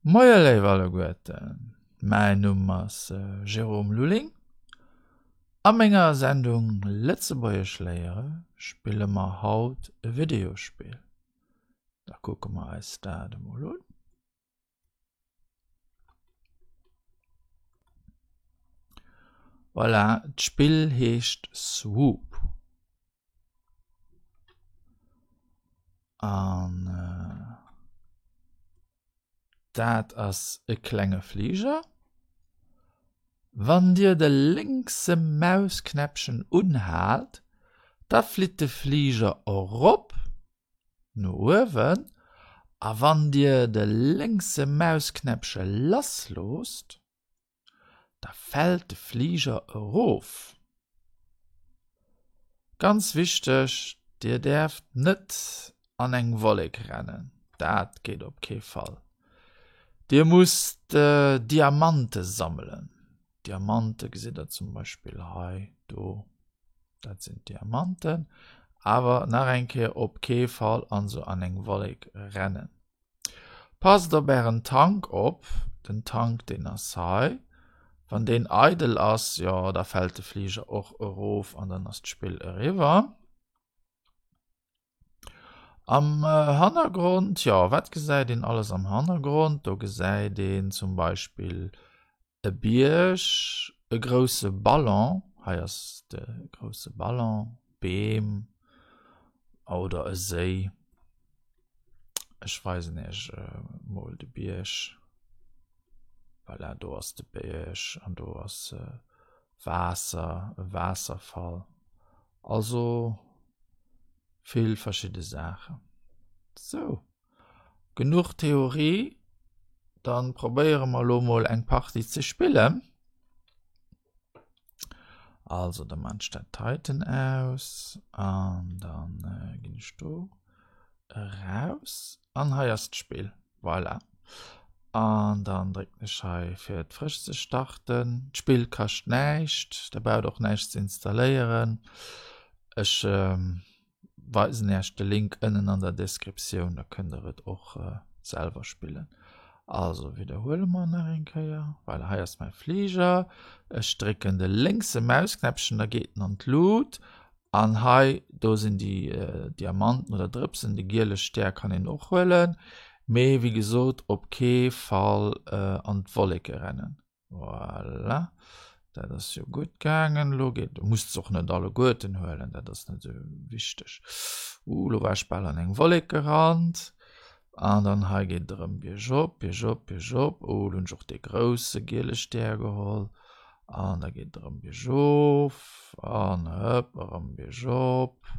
Moie léif alleguerten, mäin Numm ass Jérôme Lulling. A menger Sendung Lëtzebuergesch léiere spille mer haut e Videospill. Da kucke mer eis dat emol un. Voilà, d'Spill heescht Swoop. An dat ass e klenge Fliger. Wann Dir de lénkse Mausknäppchen unhaalt, da flitt de Fliger erop no uewen a wann Dir de lénkse Mausknäppche lassloosst, Da fält de Fliger erof. Ganz wichteg, Dir däerft net an eng Wollek rennen, dat geet op kee Fall. Dir musst Diamante sammelen. Diamante gesitt der zum Beispill hei, do, dat sinn d'Diamanten. Awer nach eng Kéier, op kee Fall an sou an eng Wollek rennen. Passt op ären Tank op, den Tank deen ass hei. Wann deen eidel ass, jo da fält de Fliger och erof an dann ass d'Spill eriwwer. Am Hannergrond, jo wat gesäit een alles am Hannergrond? Do gesäit een zum Beispill e Bierg, e grousse Ballon, hei ass de grousse Ballon, Beem oder e Séi. Ech weisen iech mol de Bierg. Voilà, do ass de Bierg an do ass Waasser, e Waasserfall. Also vill verschidde Saachen. Sou. Genuch Theorie, dann probéiere mer lo mol eng Partie ze spillen. Also da man ech dat Titan aus an dann äh, ginn ech do eraus an hei ass d'Spill. Voilà. An dann drécken ech hei fir et frësch ze starten. D'Spill kascht näischt, der braucht och näischt ze installéieren. Ech ähm, weisen Iech de Link ënnen an der Descriptioun, da kënnt der et och selwer spillen. Also widderhuele mer nach eng Kéier. Voilà, hei ass mäi Fliger. Ech drécken de lénkse Mausknäppchen, da geet en an d'Lut. An hei, do sinn déi Diamanten oder Drëpsen, de giele Stär kann een och huelen. Mee wéi gesot, op kee Fall an d'Wolleke rennen. Voilà. Dat ass jo gutt gaangen. Lo geet, du musst se och net alleguerten huelen, dat ass net esou wichteg. Uh, lo war ech bal an eng Wollek gerannt. An dann hei geet et erëm biergop, biergop, biergop. Oh, lo hunn ech och dee grousse giele Stär geholl. An da geet et erëm biergof. An hëpp, erëm biergop.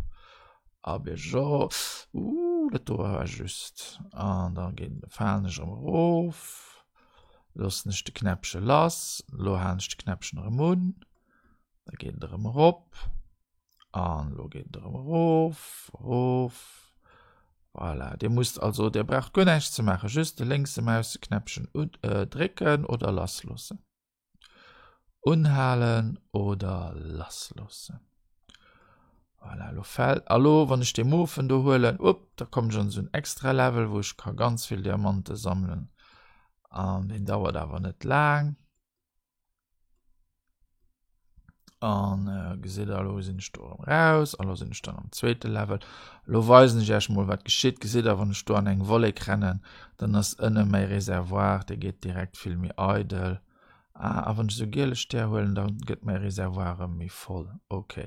A biergop. Uh, dat do war just. An da geet, falen ech erëm erof. Loossen ech de Knäppche lass, lo halen ech de Knäppchen erëm un, da geet et erëm erop an lo geet et erëm erof, erof. Voilà, Dir musst also, Dir braucht guer näischt ze maachen, just de lénkse Mauseknäppchen drécken oder lassloossen. Unhalen oder lassloossen. Voilà, lo fält, a lo, wann ech dee Mofen do huelen, upp, da kommen ech an esou en extra Level, wou ech ka ganz vill Diamante sammelen. An deen dauert awer net laang. An äh, gesitt der, lo sinn ech do erëm raus, a lo sinn ech dann am zweete Level. Lo weisen ech iech mol, wat geschitt. Gesitt der, wann ech do an eng Wollek rennen, dann ass ënne mäi Reservoir, dee geet direkt vill méi eidel. Ah, a wann ech esou giele Stär huelen, da gëtt mäi Reservoir erëm méi voll. Ok.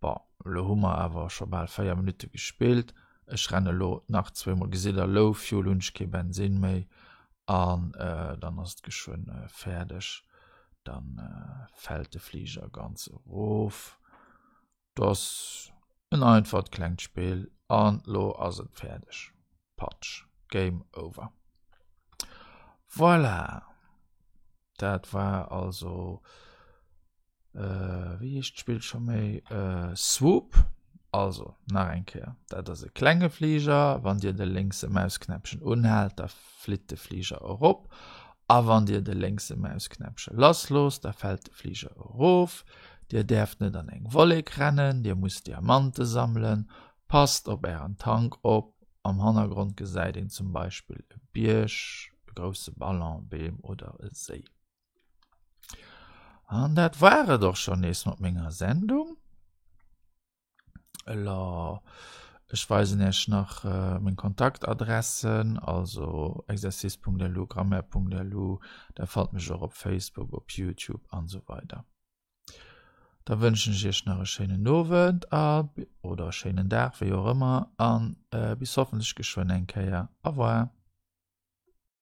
Bon, elo hu mer awer scho bal 4 Minutte gespillt. Ech renne lo nach zweemol. Gesitt der, low fuel, hunn ech kee Bensinn méi. An dann ass et geschwënn fäerdeg. Dann fält de Fliger ganz erof. Dat ass en einfacht klengt Spill an lo ass et fäerdeg. Patsch, Game over. Voilà, dat war also, wéi heescht d'Spill scho méi, Swoop. Also nach eng Kéier, dat ass e klenge Fliger. Wann Dir de lénkse Mausknäppchen unhaalt, da flitt de Fliger erop a wann Dir de lénkse Mausknäppche lassloosst, da fält de Fliger erof. Dir däerft net an eng Wollek rennen, Dir musst Diamante sammelen. Passt op Ären Tank op. Am Hannergrond gesäit een zum Beispill e Bierg, e. E grousse Ballon, Beem oder e Séi. An dat war et och schonn nees mat menger Sendung. Elo, ech weisen Iech nach meng Kontaktadressen, also exercice.lu, grammaire.lu, der fannt mech och op Facebook, op YouTube an esou weider. Da wënschen ech Iech nach e schéinen Owend a oder e schéinen Dag, wéi och ëmmer, an bis hoffentlech geschwënn eng Kéier. Au revoir.